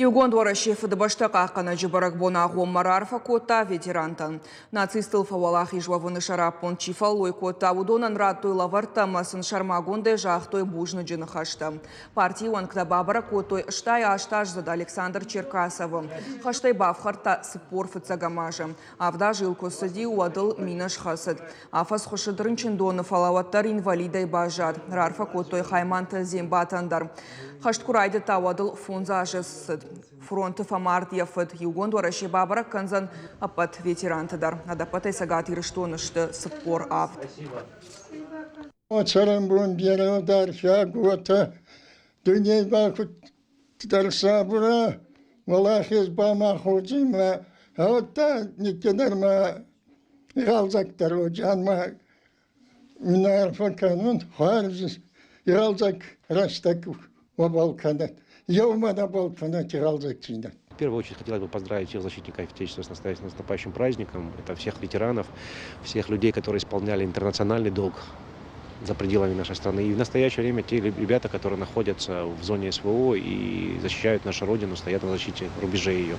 Иугонд Уӕрӕсе Фыдыбӕстӕ хъахъхъӕнӕджы бӕрӕгбон агъоммӕ раарфӕ кодта ветерантӕн. Нацисттыл фӕуӕлахиз уӕвыны сӕраппонд чи фӕллой кодта, уыдонӕн радтой лӕвӕрттӕ ӕмӕ сын сӕрмагондӕй загътой бузныджы ныхӕстӕ. Партийы уӕнгтӕ бабӕрӕг кодтой 68-аздзыд Александр Черкасовы. Хӕстӕй бафхӕрдта 40 фыццӕгӕм азы. Авд азы йыл куы цыди, уӕд ыл минӕ схӕцыд. Афӕдз хуыссыд рынчындоны, фӕлӕ уӕддӕр инвалидӕй баззад. Раарфӕ кодтой Хайманты Зембатӕн дӕр. Хӕст куы райдыдта, уӕд ыл фондз азы цыд. Фронты фӕмард йӕ фыд. Иугонд Уӕрӕсе бабӕрӕг кӕндзӕн ӕппӕт ветеранты дӕр. Ӕдӕппӕтӕй Цӕгат Ирыстоны сты 47. Цӕрӕнбон берӕ дӕр фӕгготӕ, дуйней ба куддӕр сабура, уӕлахез ба ма ходзимӕ, гьӕуӕдта никкидӕр ма игъӕлдзӕгдӕр уодзиан ма мин арфӕ кӕнун, хуарз игъӕлдзӕг рӕстӕг уобӕл кӕнӕд, еумӕ нӕбал кӕнӕд игъӕлдзӕгдзийнадӕ. В первую очередь хотелось бы поздравить всех защитников Отечества с наступающим праздником. Это всех ветеранов, всех людей, которые исполняли интернациональный долг за пределами нашей страны. И в настоящее время те ребята, которые находятся в зоне СВО и защищают нашу Родину, стоят на защите рубежей ее.